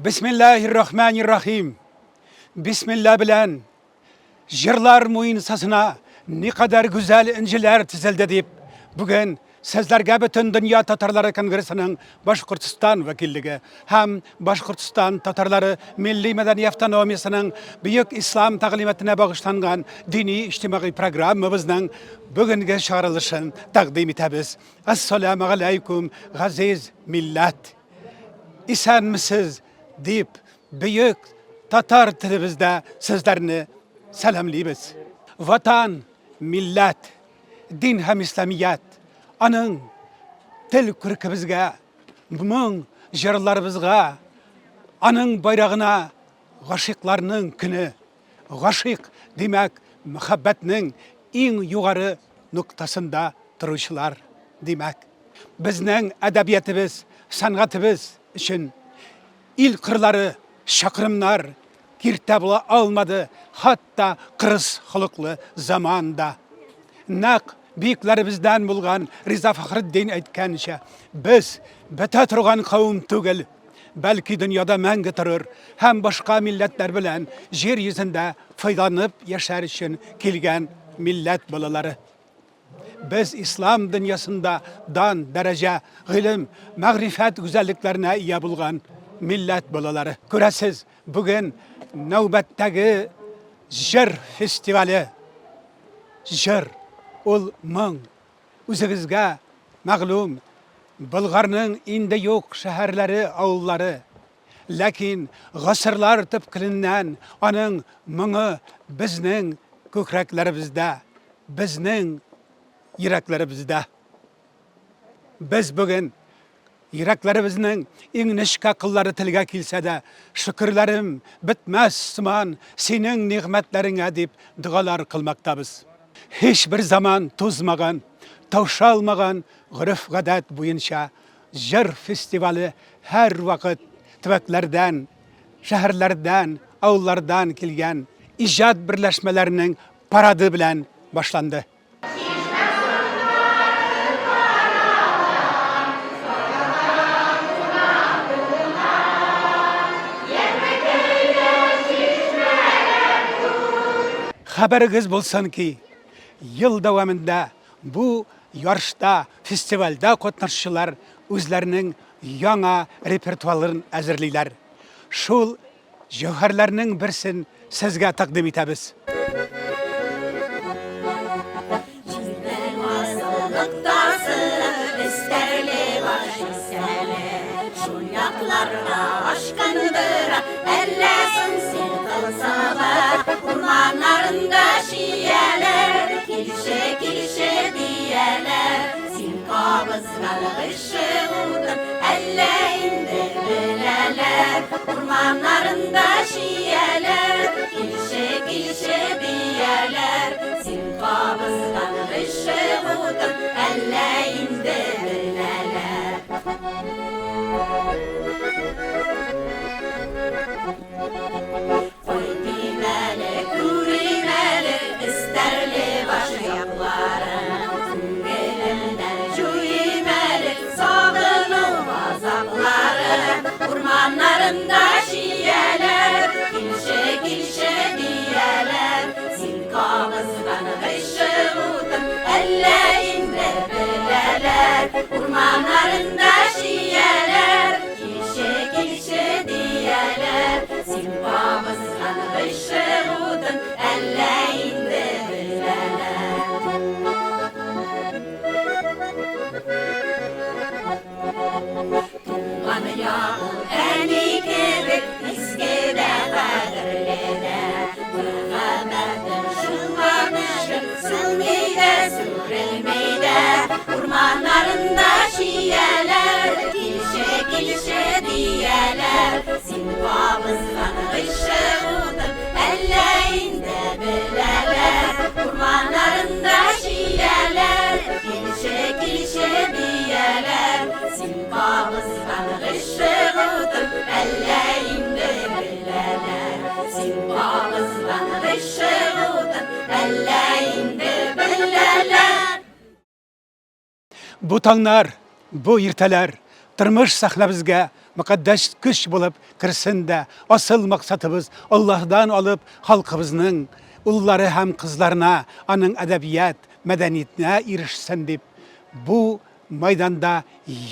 Бисмиллаһир-рахманир-рахим. Бисмилла белән җырлар муенсасына никадәр гүзәл энҗеләр тезелде дип, бүген сезләргә Бөтендөнья татарлары конгрессының Башкортстан вәкиллеге һәм Башкортстан татарлары милли-мәдәни автономиясенең бөек ислам тәгълиматына багышланган дини-иҗтимагый программабызның бүгенге чыгарылышын тәкъдим итәбез. Әссәламу алейкум, газиз милләт! Исәнмесез, дип, бөек татар телебездә сезләрне сәламлибез. Ватан, милләт, дин һәм исламият, аның тел күркебезгә, моң җырларыбызга, аның байрагына гашыйкларның көне. Гашыйк, димәк, мәхәббәтнең иң югары ноктасында торучылар, димәк. Безнең әдәбиятыбыз, сәнгатебез өчен ил кырлары, чакрымнар киртә була алмады, хатта кырыс холыклы заман да. Нәкъ бөекләребездән булган Риза Фәхретдин әйткәнчә, без бетә торган кавым түгел, бәлки дөньяда мәңге торыр һәм башка милләтләр белән җир йөзендә файдаланып яшәр өчен килгән милләт балалары. Без ислам дөньясында дан, дәрәҗә, гыйлем, мәгърифәт гүзәллекләренә ия булган милләт балалары. Күрәсез, бүген нәүбәттәге җыр фестивале. Җыр, ул моң. Үзегезгә мәгълүм, Болгарның инде юк шәһәрләре, авыллары. Ләкин гасырлар төпкеленнән аның моңы безнең күкрәкләребездә, безнең йөрәкләребездә. Без бүген йөрәкләребезнең иң нечкә кыллары телгә килсә дә, шөкерләрем бетмәс сыман синең нигъмәтләреңә дип догалар кылмактабыз. Һичбер заман тузмаган, таушалмаган гореф-гадәт буенча җыр фестивале һәрвакыт төбәкләрдән, шәһәрләрдән, авыллардан килгән иҗат берләшмәләренең парады белән башланды. Хәбәрегез булсын ки, ел дәвамында бу ярышта, фестивальдә катнашучылар үзләренең яңа репертуарларын әзерлиләр. Шул Җәүһәрләрнең берсен сезгә тәкъдим итәбез. Җирнең асыл ноктасы, Эстәрле баш исәле. Шул якларга ашкындыра, Әллә соң син тылсымы? Урманнарында чияләр, Килче, килче дияләр. Син кабызган гыйшык утын, Әллә инде беләләр. Урманнарында чияләр, Килче, килче дияләр. Син кабызган гыйшык утын, Әллә инде беләләр. Кайтыйм әле, күрим әле Эстәрле баш якларын. Күңелемнән җуйыйм әле Сагыну газапларын. Урманнарында чияләр, Килче, килче дияләр. Син кабызган гыйшык утын Әллә инде беләләр. Урманнарында чияләр, Килче, килче дияләр. Син кабызган гыйшык утын Әллә инде беләләр. Туган як ул әни кебек Изге дә, кадерле дә. Мәхәббәтем шуңа төшеп Сүнми дә, сүрелми дә. Урманнарында чияләр, Килче, килче дияләр. Син кабызган гыйшык утын Әллә инде беләләр. Урманнарында чияләр, Килче, килче дияләр. Син кабызган гыйшык утын Әллә инде беләләр. Син кабызган гыйшык утын Әллә инде беләләр. Бу таңнар, бу иртәләр тормыш сәхнәбезгә мөкатдәс көч булып керсен дә, асыл максатыбыз Аллаһыдан алып халкыбызның уллары һәм кызларына, аның әдәбият, мәдәниятенә ирешсен дип, бу майданда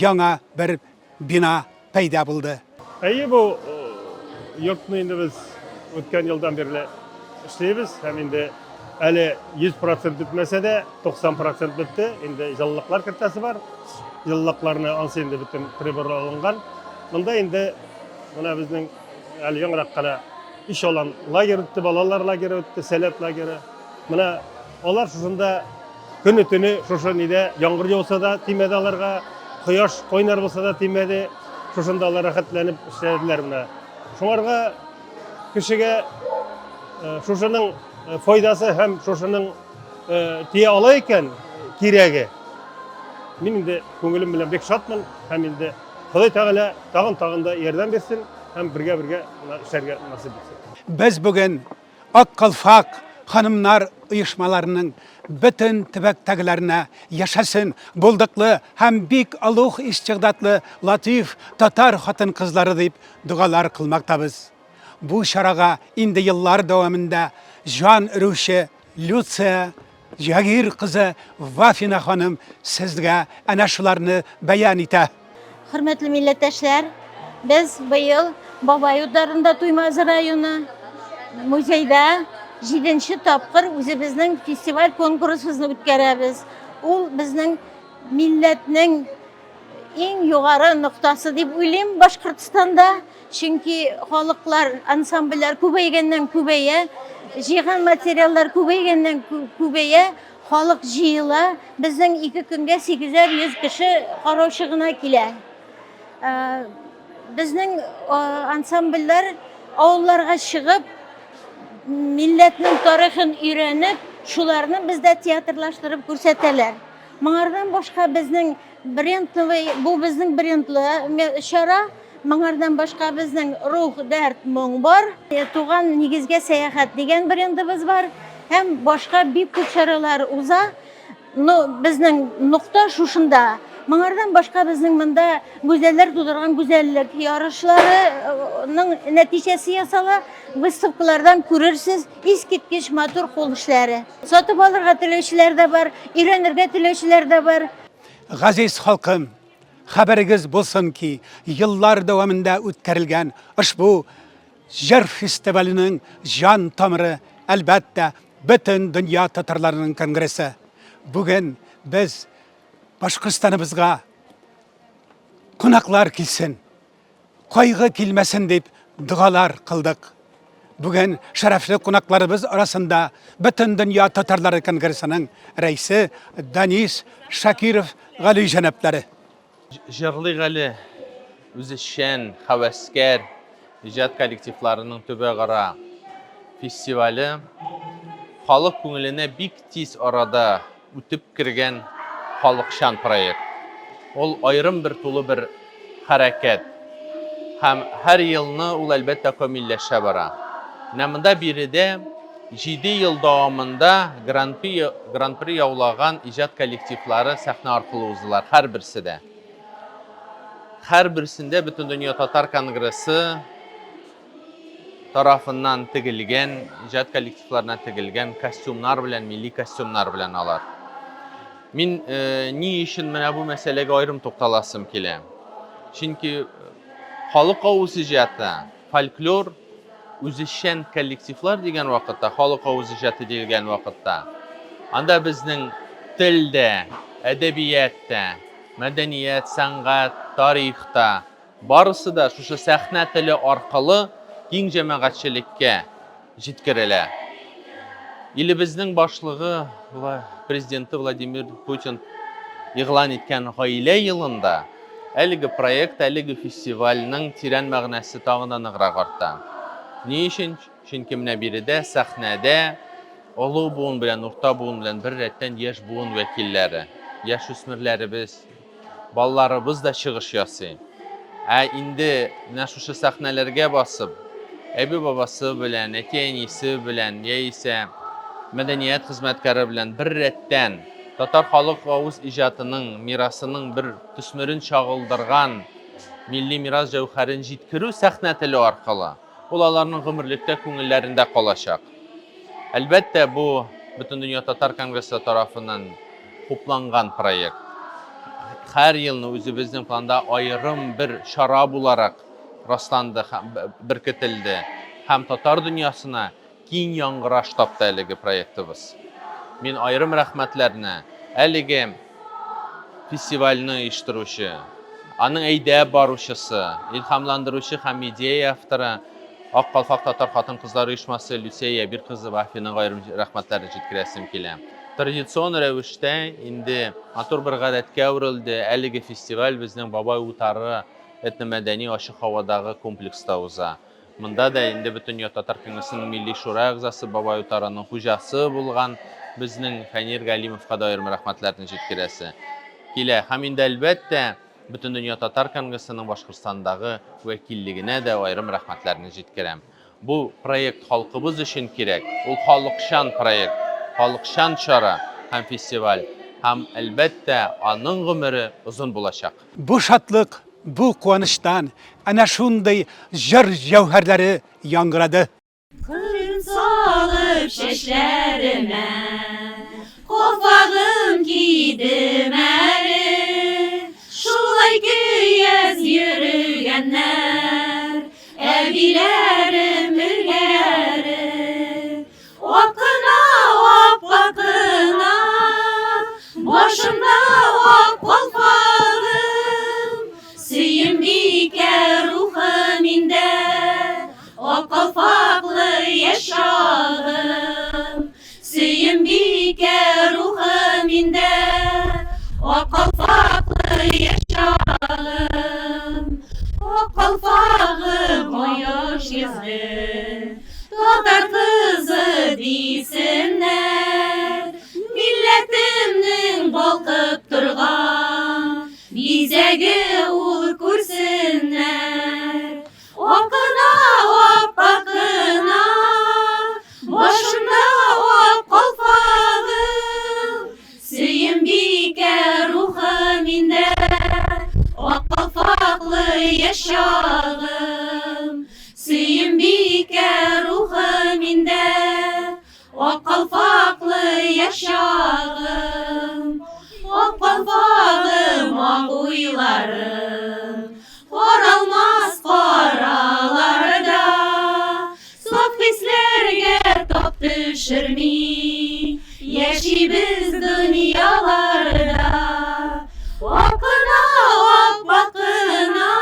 яңа бер бина пәйда булды. Әйе, бу йортны инде без үткән елдан бирле эшлибез һәм инде әле 100 процент бетмәсә дә, 90 процент бетте. Инде җылылыклар кертәсе бар. Җылылыкларны ансы инде бөтен приборлар алынган. Монда инде менә безнең әле яңарак кына Өч алан лагерь үтте, балалар лагере үтте, Сәләт лагере. Менә алар шушында көне-төне шушы нидә яңгыр яуса да тимәде аларга, кояш кайнар булса да тимәде. Шушында алар рәхәтләнеп эшләделәр менә. Шуңарга кешегә э, шушының э, файдасы һәм шушының э, тия ала икән кирәге. Мин инде күңелем белән бик шатмын һәм инде Ходай Тәгалә тагын тагын да ярдәм бирсен һәм бергә-бергә эшләргә насыйп итсен. Без бүген Ак калфак ханымнар оешмаларының бөтен төбәктәгеләренә яшәсен булдыклы һәм бик олуг истигъдатлы латыйф татар хатын-кызлары дип догалар кылмактабыз. Бу чарага инде еллар дәвамында җан өрүче Люция Җагир кызы Вафина ханым сезгә әнә шуларны бәян итә. Хөрмәтле милләттәшләр, без быел Бабай утарында Туймазы районы музейда җиденче тапкыр үзебезнең фестиваль конкурсыбызны үткәрәбез. Ул безнең милләтнең иң югары ноктасы дип уйлыйм Башкортстанда. Чөнки халыклар, ансамбльләр күбәйгәннән күбәя, җыйган материаллар күбәйгәннән күбәя, халык җыела. Безнең ике көнгә 800 кеше караучы гына килә. Э, безнең э, ансамбльләр авылларга чыгып, милләтнең тарихын өйрәнеп, шуларны бездә театрлаштырып күрсәтәләр. Моңардан башка безнең брендовый, бу безнең брендлы чара. Моңардан башка безнең Рух, дәрт, моң бар. Туган нигезгә сәяхәт дигән брендыбыз бар. Һәм башка бик күп чаралар уза. Но безнең нокта шушында. Моңардан башка безнең монда гүзәлләр тудырган гүзәллек ярышларының нәтиҗәсе ясала. Выставкалардан күрерсез, искиткеч матур кул эшләре. Сатып алырга теләүчеләр дә бар, өйрәнергә теләүчеләр дә бар. Газиз халкым, Хәбәрегез булсын ки, еллар дәвамында үткәрелгән ошбу җыр фестиваленең җан тамыры, әлбәттә, бөтен дөнья татарларының конгрессы. Бүген без Башкортстаныбызга кунаклар килсен, кайгы килмәсен дип догалар кылдык. Бүген шәрәфле кунакларыбыз арасында Бөтендөнья татарлары конгрессының рәисе Данис Шакиров галиҗәнаплары. Җырлыйк әле үзешчән, хәвәскәр иҗат коллективларының төбәкара фестивале халык күңеленә бик тиз арада үтеп кергән халыкчан проект. Ул аерым бер тулы бер хәрәкәт. Һәм һәр елны ул, әлбәттә, камилләшә бара. Менә монда биредә җиде ел дәвамында гран-при гран-при яулаган иҗат коллективлары сәхнә аркылы уздылар, һәрберсе дә. Һәрберсендә Бөтендөнья татар конгрессы тарафыннан тегелгән, иҗат коллективларына тегелгән костюмнар белән, милли костюмнар белән алар. Мин э, ни өчен менә бу мәсьәләгә аерым тукталасым килә? Чөнки э, халык авыз иҗаты, фольклор үзешчән коллективлар дигән вакытта, халык авыз иҗаты диелгән вакытта, анда безнең тел дә, әдәбият тә, мәдәният, сәнгать, тарих та, Барысы да шушы сәхнә теле аркылы киң җәмәгатьчелеккә җиткерелә. Илебезнең башлыгы, Президенты Владимир Путин игълан иткән Гаилә елында әлеге проект, әлеге фестивальнең тирән мәгънәсе тагын да ныграк арта. Ни өчен? Чөнки менә биредә, сәхнәдә олы буын белән, урта буын белән бер рәттән яшь буын вәкилләре, яшүсмерләребез, Балаларыбыз да чыгыш ясый. Ә инде менә шушы сәхнәләргә басып, әби-бабасы белән, әти-әнисе белән, яисә мәдәният хезмәткәре белән бер рәттән татар халык авыз иҗатының, мирасының бер төсмерен чагылдырган милли мирас җәүһәрен җиткерү сәхнә теле аркылы, ул аларның гомерлектә күңелләрендә калачак. Әлбәттә, бу Бөтендөнья татар конгрессы тарафыннан хупланган проект. Һәр елны үзебезнең планда аерым бер чара буларак расланды һәм беркетелде һәм татар дөньясына киң яңгыраш тапты әлеге проектыбыз. Мин аерым рәхмәтләрне әлеге фестивальне оештыручы, аның әйдәп баручысы, илһамландыручы һәм идея авторы Ак калфак татар хатын-кызлар оешмасы Люция Ябир кызы Вафинага аерым рәхмәтләрне җиткерәсем килә. Традицион рәвештә инде матур бер гадәткә әверелде, әлеге фестиваль безнең Бабай утары этномәдәни ачык һавадагы комплекста уза. Монда да инде Бөтендөнья татар конгрессының Милли шура әгъзасы, Бабай утарының хуҗасы булган безнең Фәнир Галимовка да аерым рәхмәтләрне җиткерәсе килә. Һәм инде, әлбәттә, Бөтендөнья татар конгрессының Башкортстандагы вәкиллегенә дә аерым рәхмәтләрне җиткерәм. Бу проект халкыбыз өчен кирәк, ул халыкчан проект, халыкчан чара һәм фестиваль һәм, әлбәттә, аның гомере озын булачак. Бу шатлык, бу куанычтан әнә шундый җыр җәүһәрләре яңгырады. Кырын салып чәчләремә, Калфагым кидем әле. Шулай көяз йөрегәннәр, Әбиләрем элгәре. Акына, ап-акына, Башымда ак калфагым, Сөембикә рухы миндә, Ак калфаклы яшь чагым. Сөембикә рухы миндә, Ак калфаклы яшь чагым. Ак калфагым кояш йөзле, Татар кызы дисеннәр, Милләтемнең балкып торган Бизәге ул күрсеннәр. Акына, ап-акына, Башымда ак калфагым, Сөембикә рухы миндә, Ак калфаклы яшь чагым. Сөембикә рухы миндә, Ак калфаклы яшь чагым. Ак калфагым, ак уйларым, Каралмас караларда, Саф хисләргә тап төшерми, Яшибез дөньяларда. Акына, ап-акына,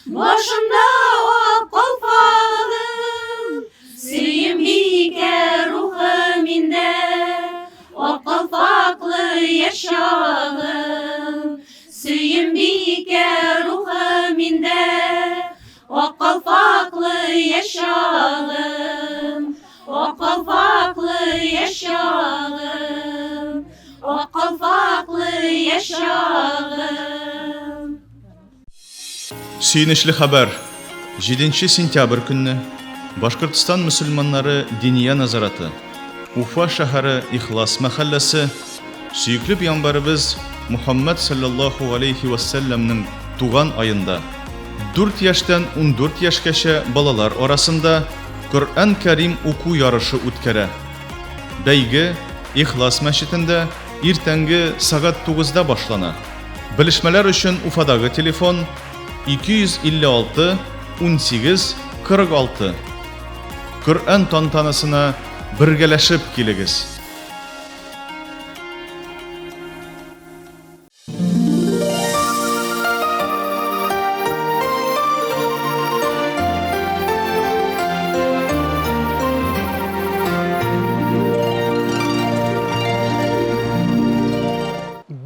Башымда ак калфагым, Сөембикә рухы миндә, Ак калфаклы яшь чагым. Сөембикә рухы миндә, Ак калфаклы яшь чагым. Ак калфаклы яшь чагым, Ак калфаклы яшь чагым. Сөенечле хәбәр! 7 сентябрь көнне Башкортстан мөселманнары Диния нәзарәте, Уфа шәһәре Ихлас мәхәлләсе, сөекле пәйгамбәребез Мухаммәд салләллаһу галәйһи вә сәлләмнең туган аенда, дүрт яшьтән 14 яшькәчә балалар арасында Коръән Кәрим уку ярышы үткәрә. Бәйге Ихлас мәчетендә иртәнге сәгать тугызда башлана. Белешмәләр өчен Уфадагы телефон 256 18 46. Коръән тантанасына бергәләшеп килегез!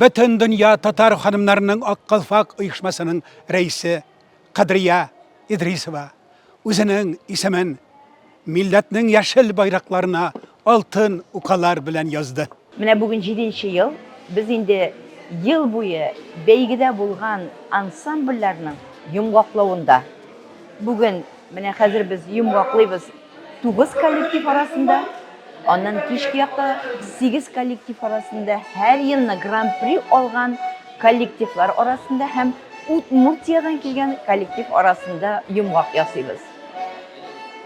Бөтендөнья татар ханымнарының Ак калфак оешмасының рәисе Кадрия Идрисова үзенең исемен милләтнең яшел байракларына алтын укалар белән язды. Менә бүген җиденче ел, без инде ел буе бәйгедә булган ансамбльләрнең йомгаклавында. Бүген менә хәзер без йомгаклыйбыз 9 коллектив арасында, аннан кичке якта 8 коллектив арасында һәр елны гран-при алган коллективлар арасында һәм Удмуртиядән килгән коллектив арасында йомгак ясыйбыз.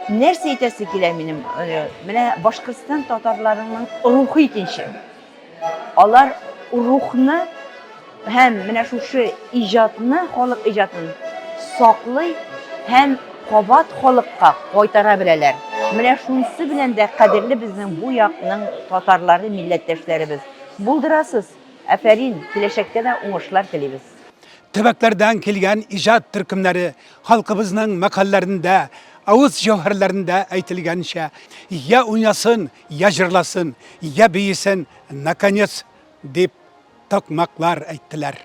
Нәрсә әйтәсе килә минем? Менә Башкортстан татарларының рухы икенче. Алар рухны һәм менә шушы иҗатны, халык иҗатын саклый һәм кабат халыкка кайтара беләләр. Менә шунысы белән дә кадерле безнең бу якның татарлары, милләттәшләребез. Булдырасыз! Афәрин! Киләчәктә дә уңышлар телибез. Төбәкләрдән килгән иҗат төркемнәре халкыбызның мәкальләрендә, авыз җәүһәрләрендә әйтелгәнчә, я уйнасын, я җырласын, я биесен, наконец, дип такмаклар әйттеләр.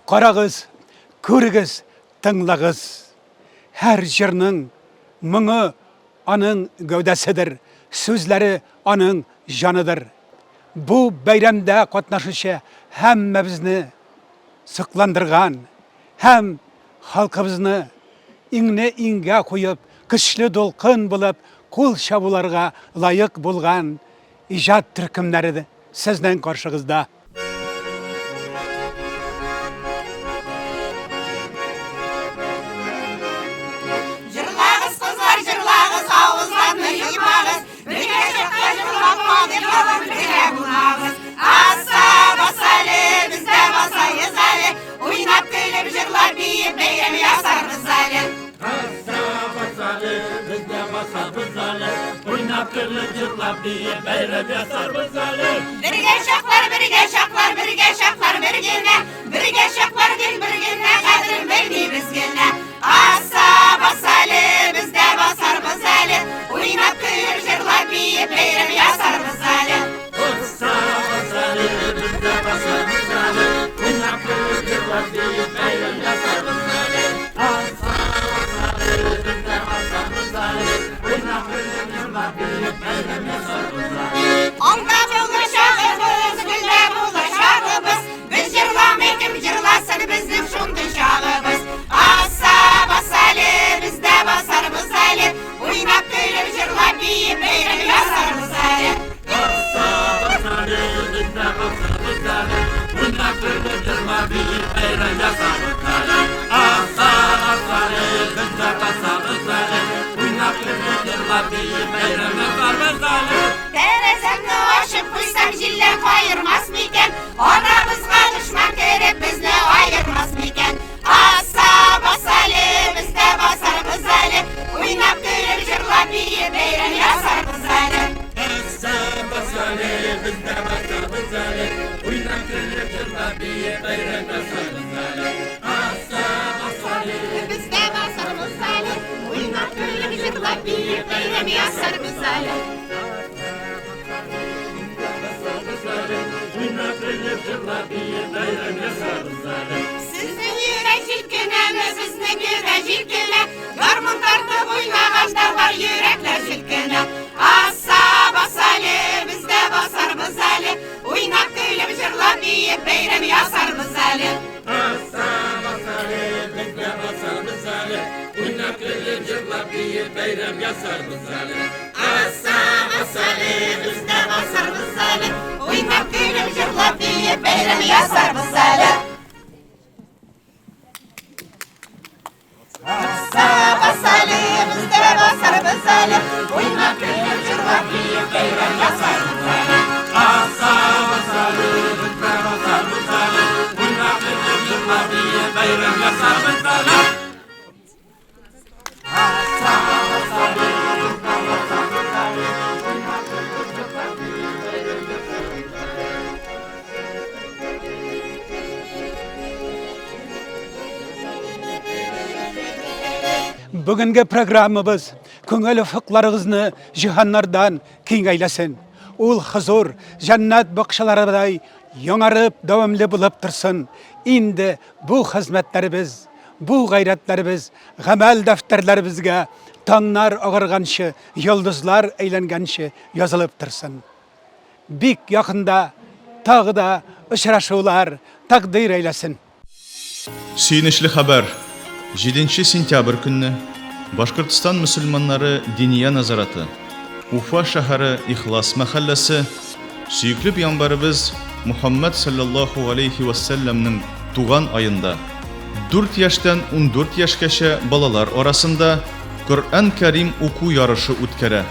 Карагыз, күрегез, тыңлагыз. Һәр җырның моңы аның гәүдәседер, сүзләре аның җаныдыр. Бу бәйрәмдә катнашучы һәммәбезне сокландырган һәм халкыбызны иңне иңгә куеп, көчле дулкын булып кул чабуларга лаек булган иҗат төркемнәре сезнең каршыгызда. Җырлагыз, кызлар, җырлагыз, авызларны йомагыз. Бергә чакта җырлап калып, бергә булабыз. Аса, баса әле, без дә басайыз әле. Уйнап, көлеп, җырлап, биеп, бәйрәм ясарбыз әле. Аса, баса әле, без дә басабыз әле. Уйнап, көлеп, җырлап, биеп, бәйрәм ясарбыз әле. Бергә чаклар, бергә чаклар, бергә чаклар, бер генә. Бер Бергә чаклар гел бер генә, кадерен белмибез генә. Аса бас әле, без дә басарбыз әле. Уйнап, көлеп, җырлап, биеп, бәйрәм ясарбыз әле. Аса бас әле, без дә басарбыз әле. Уйнап, көлеп, җырлап, биеп, бәйрәм ясарбыз әле. Аса бас әле, без дә басарбыз әле. Уйнап, көлеп, җырлап, биеп, бәйрәм ясарбыз әле. Анда булачагыбыз, гөлдә булачагыбыз. Без җырламый кем җырласын, безнең шундый чагыбыз. Аса бас әле, без дә басарбыз әле. Уйнап, көлеп, җырлап, биеп, бәйрәм ясарбыз әле. Аса бас әле, без дә басарбыз әле. Уйнап, көлеп, җырлап, биеп, бәйрәм ясарбыз әле. Аса бас әле, без дә басарбыз әле. Уйнап, көлеп, җырлап, биеп, бәйрәм ясарбыз әле. Тәрәзәмне ачып куйсам, җилләр каермас микән? Арабызга дошман кереп, безне аермас микән? Аса бас әле, без дә басарбыз әле. Уйнап, көлеп, җырлап, биеп, бәйрәм ясарбыз әле. Аса бас әле, без дә басарбыз әле. Уйнап, көлеп, җырлап, биеп, бәйрәм ясарбыз әле. Аса бас әле, Без дә басарбыз әле. Уйнап, көлеп, җырлап, биеп, бәйрәм ясарбыз әле. Уйнап, көлеп, җырлап, биеп, бәйрәм ясарбыз әле. Сезнең йөрәк җилкенәме, безнең йөрәк җилкенә. Гармун тартып уйнаганда бар йөрәкләр җилкенә. Аса бас әле, без дә басарбыз әле. Уйнап, көлеп, җырлап, биеп, бәйрәм ясарбыз әле. Аса бас әле, без дә басарбыз әле. Уйнап, көлеп, җырлап, биеп, бәйрәм ясарбыз әле. Аса бас әле, без дә басарбыз әле. Уйнап, көлеп, җырлап, биеп, бәйрәм ясарбыз әле. Аса бас әле, без дә басарбыз әле. Уйнап, көлеп, җырлап, биеп, бәйрәм ясарбыз әле. Аса бас әле, без дә басарбыз әле. Уйнап, көлеп, җырлап, биеп, бәйрәм ясарбыз әле. Аса бас әле, без дә басарбыз әле. Уйнап, көлеп, җырлап, биеп, бәйрәм ясарбыз әле. Бүгенге программабыз күңел офыкларыгызны җиһаннардан киң әйләсен. Ул хозур, җәннәт бакчаларыдай яңарып, дәвамлы булып торсын. Инде бу хезмәтләребез, бу гайрәтләребез гамәл дәфтәрләребезгә таңнар агарганчы, йолдызлар әйләнгәнче язылып торсын. Бик якында тагы да очрашулар тәкъдир әйләсен. Сөенечле хәбәр! 7 сентябрь көнне Башкортстан мөселманнары Диния нәзарәте, Уфа шәһәре Ихлас мәхәлләсе, сөекле пәйгамбәребез Мөхәммәд салләллаһу галәйһи вә сәлләмнең туган аенда, дүрт яшьтән 14 яшькәчә балалар арасында Коръән Кәрим уку ярышы үткәрә.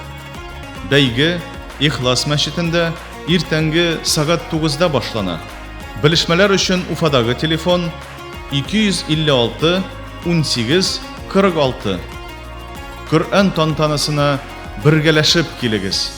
Бәйге Ихлас мәчетендә иртәнге сәгать тугызда башлана. Белешмәләр өчен Уфадагы телефон, 256 18 46. Коръән тантанасына бергәләшеп килегез!